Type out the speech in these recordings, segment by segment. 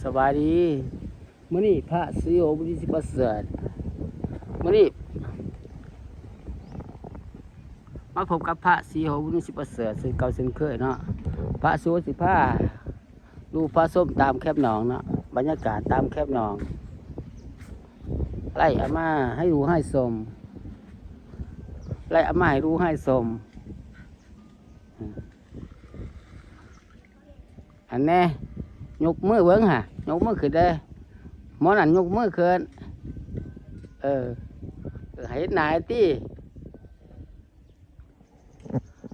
ສະບາຍດີ ມື້ນີ້ພະສີໂຫ ບຸນສິປະເສີດ ມື້ນີ້ມາພົບກັບພະສີໂຫ ບຸນສິປະເສີດ ເຊັ່ນເກົ່າເຊັ່ນເຄີຍເນາະ. ພະສີໂຫຊິພາດູພາຊົມຕາມແຄມໜອງເນາະ ບັນຍາກາດຕາມແຄມໜອງ ໄລ່ເອົາມາໃຫ້ດູໃຫ້ຊົມ ໄລ່ເອົາມາໃຫ້ດູໃຫ້ຊົມ. ອັນແນ່ ຍົກມືເບິ່ງຫາ ຍົກມືຂຶ້ນເດີ້ ໝໍນັ້ນຍົກມືຂຶ້ນ ເອີ ເຮັດໜ້າຕິ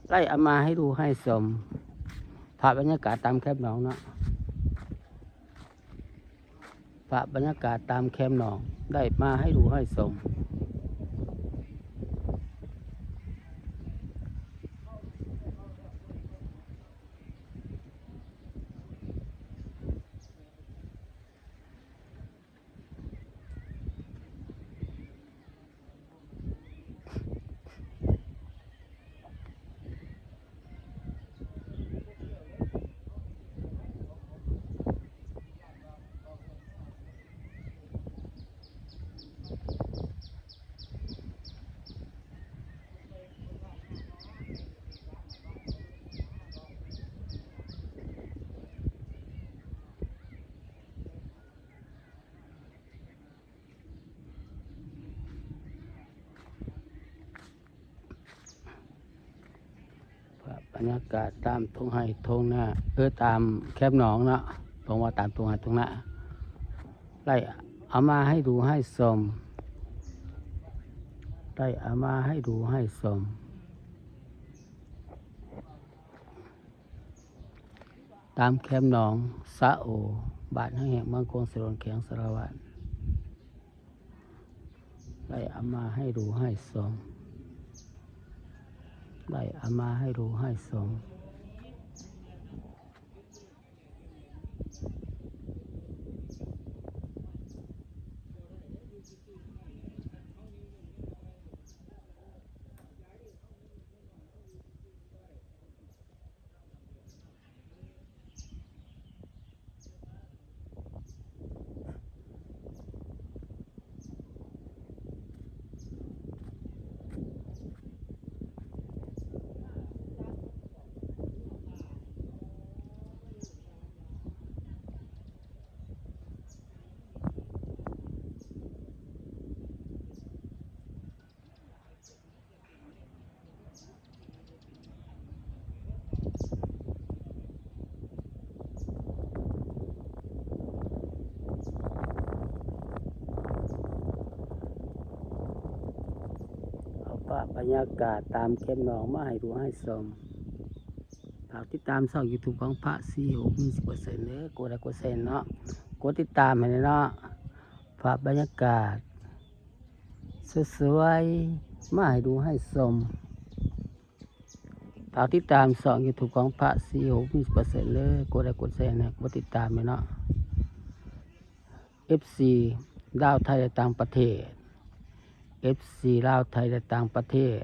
ໄລ່ເອົາມາໃຫ້ດູໃຫ້ຊົມ ພາບບັນຍາກາດຕາມແຄມໜອງເນາະ. ພາບບັນຍາກາດຕາມແຄມໜອງ ໄດ້ມາໃຫ້ດູໃຫ້ຊົມ. ພາບບັນຍາກາດຕາມທົ່ງໄຮ່ທົ່ງນາ ເອີ ຕາມແຄມໜອງເນາະ ເວົ້າວ່າຕາມທົ່ງໄຮ່ທົ່ງນາ ໄດ້ເອົາມາໃຫ້ດູໃຫ້ຊົມ ໄດ້ເອົາມາໃຫ້ດູໃຫ້ຊົມ ຕາມແຄມໜອງສະໂອ ບ້ານຫາແຮງ ເມືອງໂຂງສາລອນ ແຂວງສາລະວັນ. ໄດ້ເອົາມາໃຫ້ດູໃຫ້ຊົມ ໄດ້ເອົາມາໃຫ້ດູໃຫ້ຊົມ. ເອົາພາບບັນຍາກາດຕາມແຄມໜອງມາໃຫ້ດູໃຫ້ຊົມ. ຝາກຕິດຕາມຊ່ອງຢູທູບຂອງພະສີໂຫ ມີສິບເປີເຊັນເດີ ກົດໄລກົດແຊເນາະ ກົດຕິດຕາມໃຫ້ແດ່ເນາະ. ພາບບັນຍາກາດ ສວຍໆ ມາໃຫ້ດູໃຫ້ຊົມ. ຝາກຕິດຕາມຊ່ອງຢູທູບຂອງພະສີໂຫ ມີສິບເປີເຊັນເດີ ກົດໄລກົດແຊໃຫ້ ກົດຕິດຕາມແດ່ເນາະ. ເອັຟຊີລາວ ໄທ ແລະ ຕ່າງປະເທດ ເອັຟຊີລາວ ໄທ ແລະ ຕ່າງປະເທດ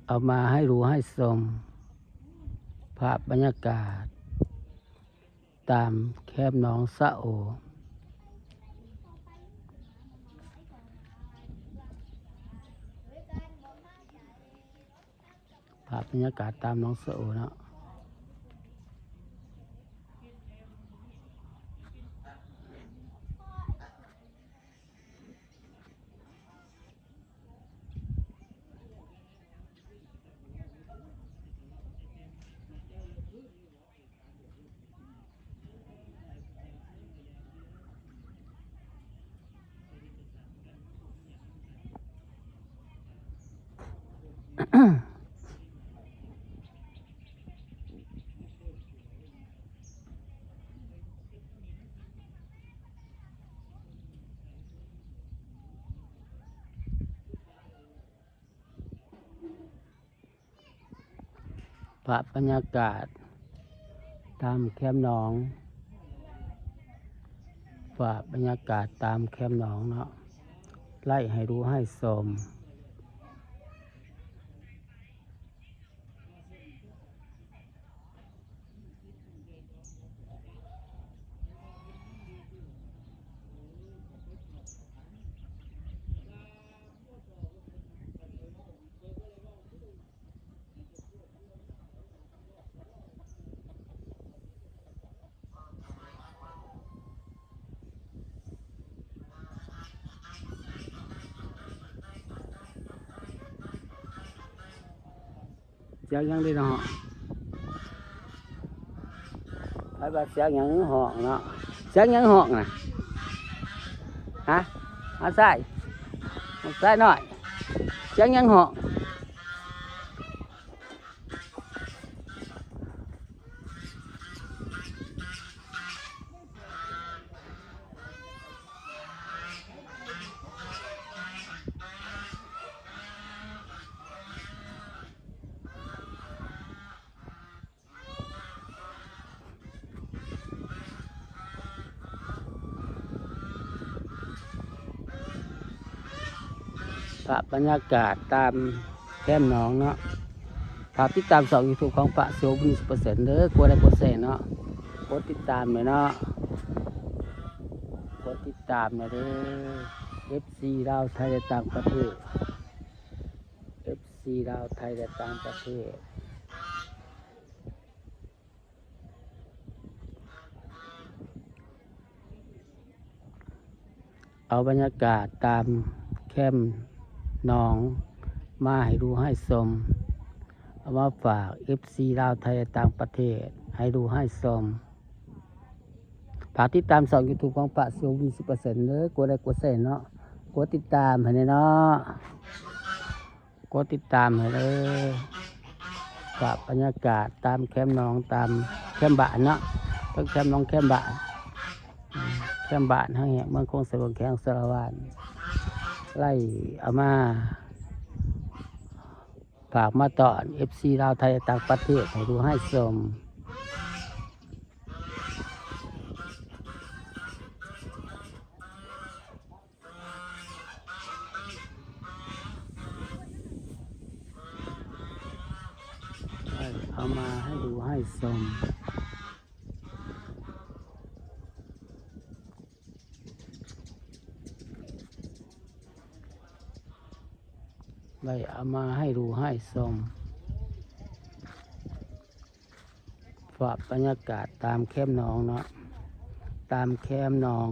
ເອົາມາໃຫ້ດູໃຫ້ຊົມ ພາບບັນຍາກາດ ຕາມແຄມໜອງສະໂອ ພາບບັນຍາກາດຕາມໜອງສະໂອເນາະ.ພາບບັນຍາກາດຕາມແຄມໜອງ ພາບບັນຍາກາດຕາມແຄມໜອງເນາະ ໄລ່ໃຫ້ດູໃຫ້ຊົມ. ສຽງຫຍັງເດເນາະ? ໃຜວ່າສຽງຫຍັງຮ້ອງເນາະ? ສຽງຫຍັງຮ້ອງນະ? ຮະ? ເອົາຊາຍ ຊາຍນ້ອຍ ສຽງຫຍັງຮ້ອງ? ພາບບັນຍາກາດຕາມແຄມໜອງເນາະ. ຝາກຕິດຕາມຊ່ອງຢູທູບຂອງພະສິໂອບຸນສິບເປີເຊັນເດີ ກົດໄລກົດແຊເນາະ ກົດຕິດຕາມແດ່ເນາະ ກົດຕິດຕາມແດ່ເດີ ເອັຟຊີລາວ ໄທ ແລະ ຕ່າງປະເທດ ເອັຟຊີລາວ ໄທ ແລະ ຕ່າງປະເທດ. ເອົາບັນຍາກາດຕາມແຄມໜອງມາໃຫ້ດູໃຫ້ຊົມ ເອົາມາຝາກເອັຟຊີລາວ ໄທ ແລະ ຕ່າງປະເທດໃຫ້ດູໃຫ້ຊົມ. ຝາກຕິດຕາມຊ່ອງຢູທູບຂອງພະສິໂອບຸນສິບເປີເຊັນເດີ ກົດໄລກົດແຊເນາະ ກົດຕິດຕາມໃຫ້ແດ່ເນາະ. ກົດຕິດຕາມໃຫ້ເດີ ພາບບັນຍາກາດຕາມແຄມໜອງ ຕາມແຄມບ້ານເນາະ ເທິງແຄມໜອງ ແຄມບ້ານ ແຄມບ້ານ ທາງແຍກເມືອງຄົງ ສະເຫວີງ ແຂວງສາລະວັນ ໄລ່ເອົາມາ ຝາກມາຕ້ອນເອັຟຊີລາວ ໄທ ຕ່າງປະເທດໃຫ້ດູໃຫ້ຊົມ. ເອົາມາໃຫ້ດູໃຫ້ຊົມ ໄດ້ເອົາມາໃຫ້ດູໃຫ້ຊົມ ພາບບັນຍາກາດຕາມແຄມໜອງເນາະ ຕາມແຄມໜອງ.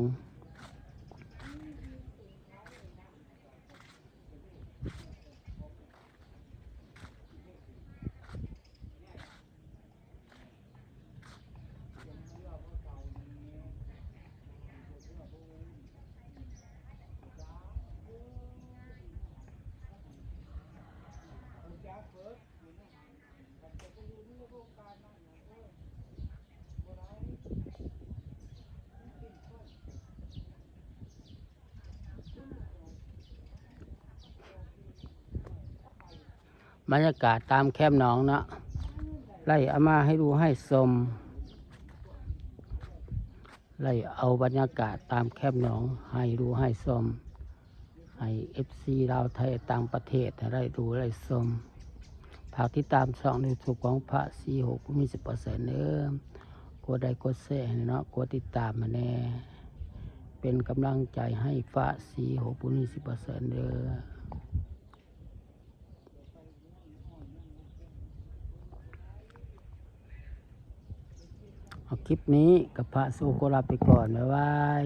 ບັນຍາກາດຕາມແຄມໜອງເນາະ ໄລ່ເອົາມາໃຫ້ດູໃຫ້ຊົມ ໄລ່ເອົາບັນຍາກາດຕາມແຄມໜອງໃຫ້ດູໃຫ້ຊົມ ໃຫ້ເອັຟຊີລາວ ໄທ ຕ່າງປະເທດໃຫ້ໄດ້ດູໄດ້ຊົມ. ຝາກຕິດຕາມຊ່ອງຢູທູບຂອງພະສີໂຫດບຸນມີສິບເປີເຊັນເດີ ກົດໄລກົດແຊໃຫ້ແດ່ເນາະ ກົດຕິດຕາມໃຫ້ແດ່ ເປັນກຳລັງໃຈໃຫ້ພະສີໂຫດບຸນມີສິບເປີເຊັນເດີ. ເອົາ ຄລິບນີ້ກັບພະສີໂຫດຂໍລາໄປກ່ອນ ບາຍບາຍ.